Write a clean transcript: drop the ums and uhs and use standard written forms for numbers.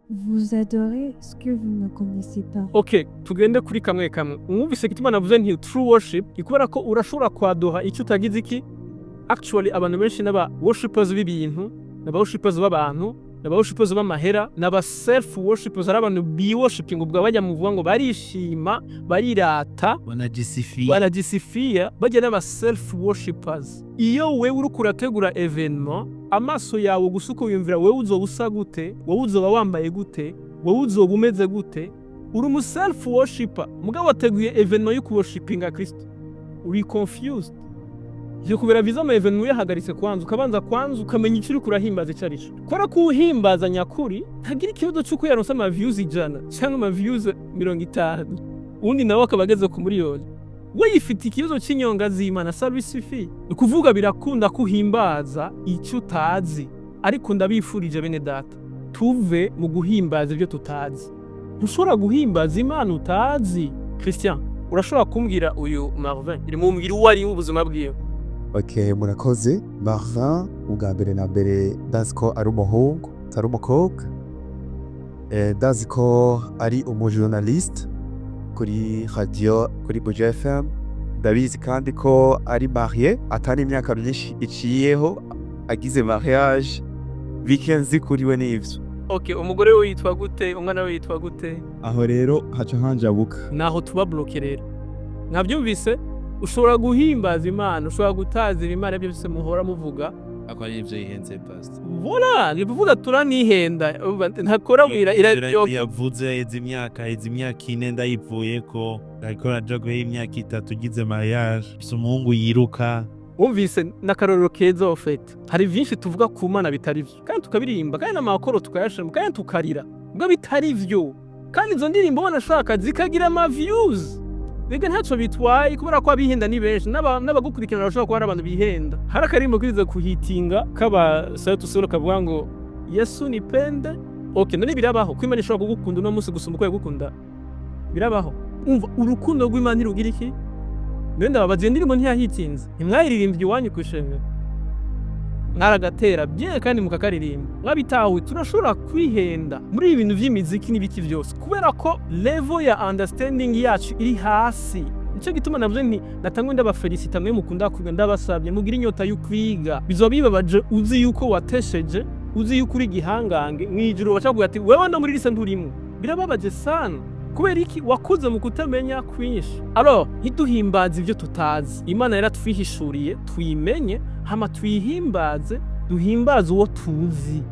Vous adorez ce que vous ne connaissez pas. Ok, tugende kuri kamwe kamwe. Mwumvise gituma navuze nti true worship ni kubera ko urashobora kwadora icyo utagize iki. Actually, abantu benshi n'aba worshipers b'ibintu, n'aba worshipers b'abantu, n'aba worshipers b'amahera, n'aba self worshipers, ari abantu bi worshiping ubwo bajya muvuga ngo barishima, barirata. Wanajisifia. Banajisifia, bajya n'aba self worshipers. Iyo wewe uriko urategura événement, amaso yawe gusa uko wiyumvira wewe uzoba usa gute, wowe uzoba wambaye gute, wowe uzoba umeze gute, uri umu self worshiper. Mugabo wateguye événement yo kuworshipinga Kristo, uri confused. Ivyo kubera viza ama événement uyahagaritse kwanza, ukabanza kwanza ukamenya icyo uriko urahimbaza ico arico, kubera ko uhimbaza nyakuri ntagira ikibazo c'uko yaronse ama views 100 canke ama views 50, uwundi nawe akaba ageze ku miliyoni. We yifite ikibazo cy'inyonga z'Imana service fee. Ni ukuvuga birakunda ko uhimbaza icyo utazi, ariko ndabifurije, bene data, tuve mu guhimbaza ibyo tutazi. Ntushobora guhimbaza Imana utazi. Christian, urashobora kumbwira uyu Marvin iri mumbwira uwo ari ubuzima bwiwe? Ok, murakoze. Marvin, ubwa mbere na mbere ndazi ko ari umuhungu, atari umukobwa. Ndazi ko ari umujournaliste kuri radio, kuri Buja FM. Ndabizi kandi ko ari marié, atari imyaka myinshi iciyeho agize mariage. Bike nzi kuri we n'ivyo. Ok, umugore we yitwa gute? Umwana we yitwa gute? Aho rero haca hanjabuka. Naho tuba bloqué rero. Mwabyumvise, ushobora guhimbaza Imana, ushobora gutazira Imana, ibyo byose muhora muvuga. Ako ari ivyo yihenze, pastor. Voilà, ni kuvuga turanihenda, ntakora ira ira. Yavuze izi myaka 4 ndayivuyeko, ariko raja guha imyaka 3 ugize mariage, ufise umuhungu yiruka. Wumvise n'akarorero keza. Au fait, hari vyinshi tuvuga ku Mana bitari vyo, kandi tukabiririmba, kandi n'amakoro tukayashiramo, kandi tukarira ubwo bitari vyo, kandi izo ndirimbo banashaka zikagira ama views. Rega ntaco bitwaye, kubera ko abihenda ni benshi, n'abagukurikirana bashobora kuba ari abantu bihenda. Hari akarimbo kwiza kuhitinga k'aba Sauti Sol kavuga ngo "Yesu nipende". Okay, none birabaho ko Imana ishobora kugukunda uno munsi gusumba uko yagukunda? Birabaho? Umva, urukundo rw'Imana ntirugira iki? None ndababaza, iyo ndirimbo ntiyahitinze? Ntimwayiririmbye iwanyu kw'ishengero? Mwaragatera bien kandi mukakaririmba mwabitahuye. Turashobora kwihenda muri ibi bintu vy'imiziki n'ibiki vyose, kubera ko level ya understanding yacu iri hasi. Nico gituma navuze nti natangwe ndabafelicita mwe mukunda kwiga. Ndabasabye mugire inyota yo kwiga. Bizoba bibabaje uzi yuko watesheje, uzi yuko uri igihangange, mw'ijuru bacakugira ati wewe no muri lise nturimwo. Birababaje sana. Kubera iki? Wakuze mu kutamenya kwinshi. Alors, ntiduhimbaze ibyo tutazi. Imana yaratwihishuriye, tuyimenye, hama tuyihimbaze, duhimbaze uwo tuzi.